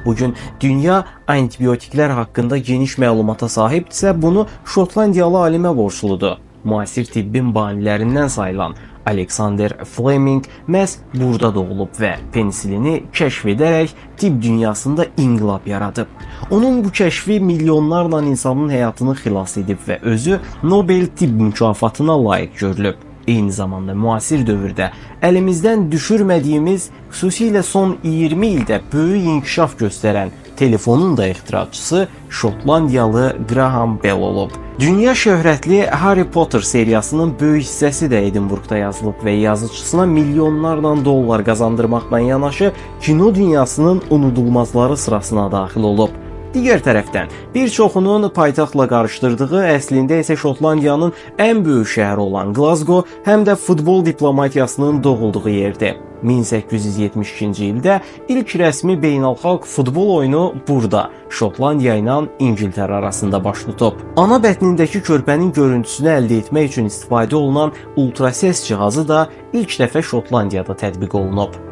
Bugün dünya antibiotiklər haqqında geniş məlumata sahibdirsə, bunu Şotlandiyalı alimə borcludur. Müasir tibbin banilərindən sayılan Alexander Fleming məhz burada doğulub və penisilini kəşf edərək tibb dünyasında inqilab yaradıb. Onun bu kəşfi milyonlarla insanın həyatını xilas edib və özü Nobel tibb mükafatına layiq görülüb. Eyni zamanda müasir dövrdə əlimizdən düşürmədiyimiz, xüsusilə son 20 ildə böyük inkişaf göstərən telefonun da ixtiraçısı Şotlandiyalı Graham Bell olub. Dünya şöhrətli Harry Potter seriyasının böyük hissəsi də Edinburqda yazılıb və yazıçısına milyonlarla dollar qazandırmaqla yanaşı kino dünyasının unudulmazları sırasına daxil olub. Digər tərəfdən, bir çoxunun paytaxtla qarışdırdığı, əslində isə Şotlandiyanın ən böyük şəhəri olan Glasgow həm də futbol diplomatiyasının doğulduğu yerdir. 1872-ci ildə ilk rəsmi beynəlxalq futbol oyunu burada, Şotlandiya ilə İngiltərə arasında baş tutub. Ana bətnindəki körpənin görüntüsünü əldə etmək üçün istifadə olunan ultrasəs cihazı da ilk dəfə Şotlandiyada tətbiq olunub.